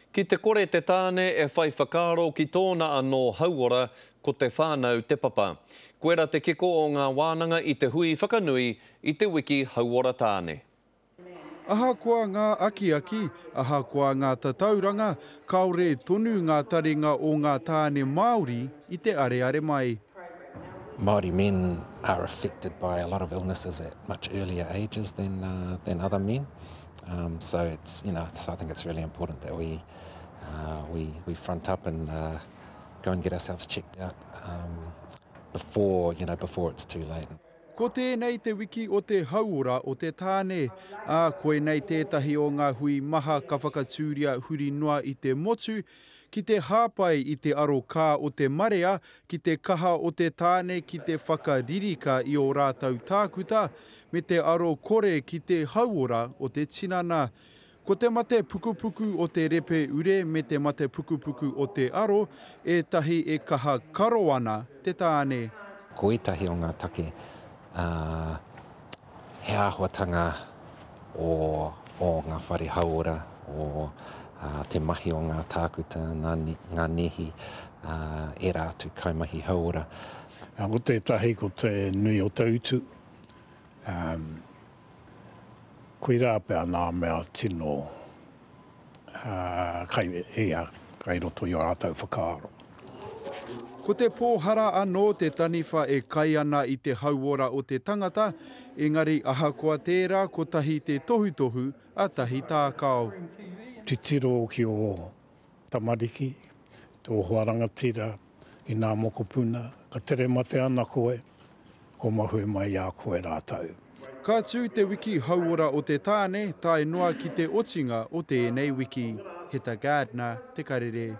Ki te kore te tāne e whai whakaaro ki tōna anō hauora, ko te whānau te papa. Koira te kiko o ngā wānanga i te hui whakanui i te wiki hauora tāne. Ahakoa ngā akiaki, ahakoa ngā tatauranga, kāore tonu ngā taringa o ngā tāne Māori i te areare mai. Māori men are affected by a lot of illnesses at much earlier ages than, uh, than other men. Um, so it's, you know, so I think it's really important that we, uh, we, we front up and uh, go and get ourselves checked out um, before, you know, before it's too late. Ko tēnei te wiki o te hauora o te tāne, ā, koinei tētahi o ngā hui maha ka whakatūria huri noa i te motu, ki te hāpai i te arokā o te marea ki te kaha o te tāne ki te whakaririka i ō rātou tākuta, me te aro kore ki te hauora o te tinana. Ko te mate pukupuku o te repe ure me te mate pukupuku o te aro ētahi e kaha karo ana te tāne. Ko ētahi o ngā take, ā, he āhuatanga o, o ngā whare hauora, o te mahi o ngā tākuta, ngā, ngā nēhi, ā, ērā atu kaimahi hauora. Ko tētahi ko te nui o te utu. Um, koirā pea nā mea tino uh, kai, ia, kai roto i o rātou whakaaro. Ko te pōhara anō te taniwha e kai ana i te hauora o te tangata, engari ahakoa tērā kotahi te tohutohu a Tahi Tākao. Titiro ki ō tamariki, tō hoa rangatira, ki nā mokopuna, ka tere mate ana koe, kua mahue mai i a koe rātou. Ka tū te wiki hauora o te tāne tae noa ki te otinga o tēnei wiki. Heta Gardner, Te Karere.